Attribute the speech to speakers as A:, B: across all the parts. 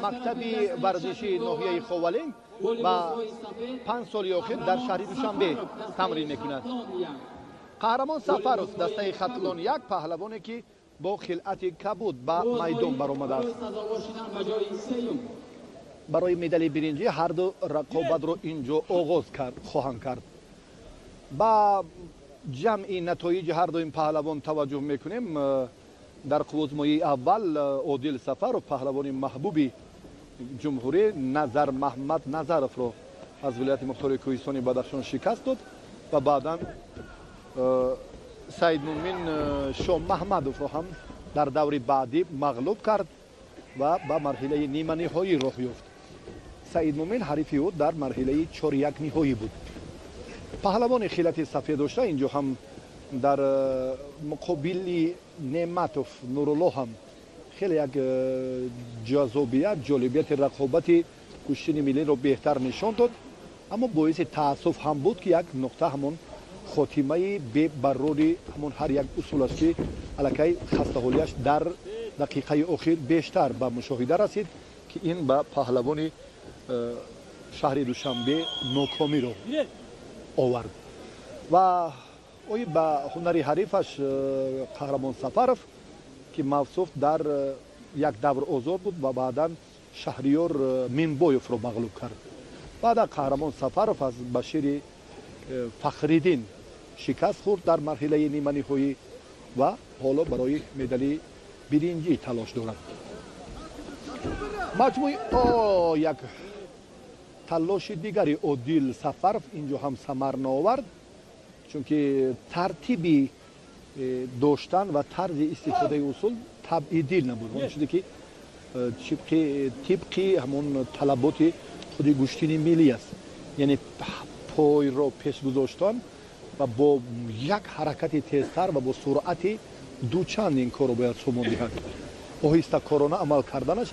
A: Мактаби варзишии ноҳияи Ховалинг ва 5 соли охир дар шаҳри Душанбе тамрин мекунад. Қаҳрамон Сафаров, дастаи Хатлон 1, паҳлавоне ки бо хилъати кабуд ба майдон баромадааст. Барои медали биринҷӣ ҳарду рақобатро инҷо оғоз хоҳанд кард. Ба ҷамъи натоиҷи ҳарду ин паҳлавон таваҷҷӯҳ мекунем. Дар қуввозмоии аввал Одил Сафаров, паҳлавони маҳбуби ҷумҳурӣ, Назар Маҳмад Назаровро аз вилояти мухтори Кӯҳистони Бадахшон шикаст дод ва баъдан Саидмумин Шомаҳмадовро ҳам дар даври баъдӣ мағлуб кард ва ба марҳилаи ниманиҳоӣ роҳ ёфт. Саидмумин ҳарифи ӯ дар марҳилаи чоряк ниҳоӣ буд. Паҳлавони хилати сафед дошта инҷо ҳам дар муқобили Неъматов Нурулло ҳам хеле як ҷазобият, ҷолибияти рақобати гӯштини миллиро беҳтар нишон дод, аммо боиси таассуф ҳам буд, ки як нуқта ҳамон хотимаи бебаррори ҳамон ҳар як усул аст, ки аллакай хастаҳолиаш дар дақиқаи охир бештар ба мушоҳида расид, ки ин ба паҳлавони шаҳри Душанбе нокомиро овард. Ва оид ба ҳунари ҳарифаш Қаҳрамон Сафаров, ки мавсуф дар як давр озод буд ва баъдан Шаҳриёр Минбоевро мағлуб кард. Баъдан Қаҳрамон Сафаров аз Башири Фахриддин шикаст хӯрд дар марҳилаи ниманиҳоӣ ва ҳоло барои медали биринҷӣ талош дорад. Маҷмӯи як талоши дигари Одил Сафаров инҷо ҳам самар наовард, чунки тартиби доштан ва тарзи истифодаи усул табъидил набуд, он чизе ки тибқи ҳамон талаботи худи гӯштини миллӣ аст, яъне пойро пеш гузоштан ва бо як ҳаракати тезтар ва бо суръати дучанд ин корро бояд сомон диҳад. Оҳистакорона амал карданаш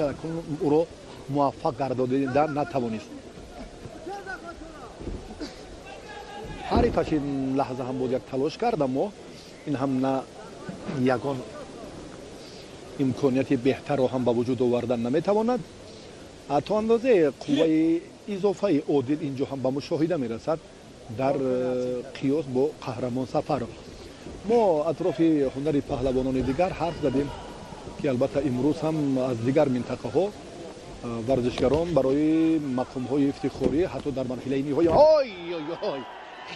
A: ӯро муваффақ гардонида натавонист. Ҳарифаш ин лаҳза ҳам боз як талош кард, аммо ин ҳам на ягон имконияти беҳтарро ҳам ба вуҷуд овардан наметавонад. То андозае қувваи изофаи Одил инҷо ҳам ба мушоҳида мерасад дар қиёс бо Қаҳрамон Сафаров. Мо атрофи ҳунари паҳлавонони дигар ҳарф задем, ки албатта имрӯз ҳам аз дигар минтақаҳо варзишгарон барои мақомҳои ифтихорӣ ҳатто дар марҳилаи ниҳоӣ ой ой ой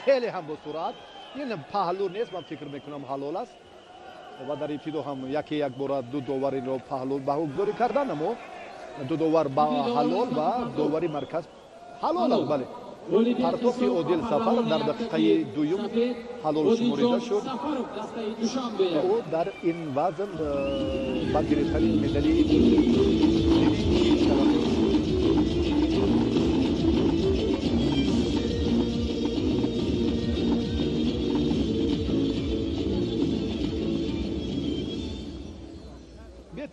A: хеле ҳам бо суръат, ин паҳлӯ нест, ман фикр мекунам ҳалол аст ва дар ибтидо ҳам яке як бора ду довар инро паҳлӯ баҳогузорӣ кардан, аммо ду довар ба ҳалол ва довари марказ ҳалол аст. Бале, партофи Одил Сафаров дар дақиқаи дуюм ҳалол шуморида шуд ва ӯ дар ин вазн ба гирифтани медали биринҷӣ шарафёр шуд.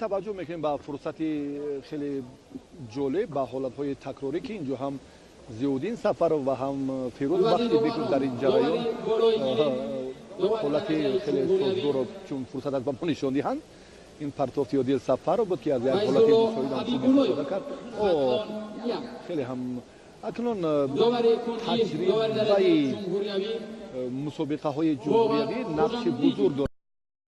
A: Таваҷҷӯҳ мекунем ба фурсати хеле ҷолиб, ба ҳолатҳои такрорӣ, ки инҷо ҳам Зиёддин Сафаров ва ҳам Фирӯз Бахтибеков дар ин ҷараён ҳолати хеле созгорро чун фурсат аст ба мо нишон диҳанд. Ин партофти Одил Сафаров буд, ки аз як ҳолати мусоид ҳам хуб истифода кард. Хеле ҳам акнун таҷрибаи мусобиқаҳои ҷумҳуриявӣ нақши бузург дорад.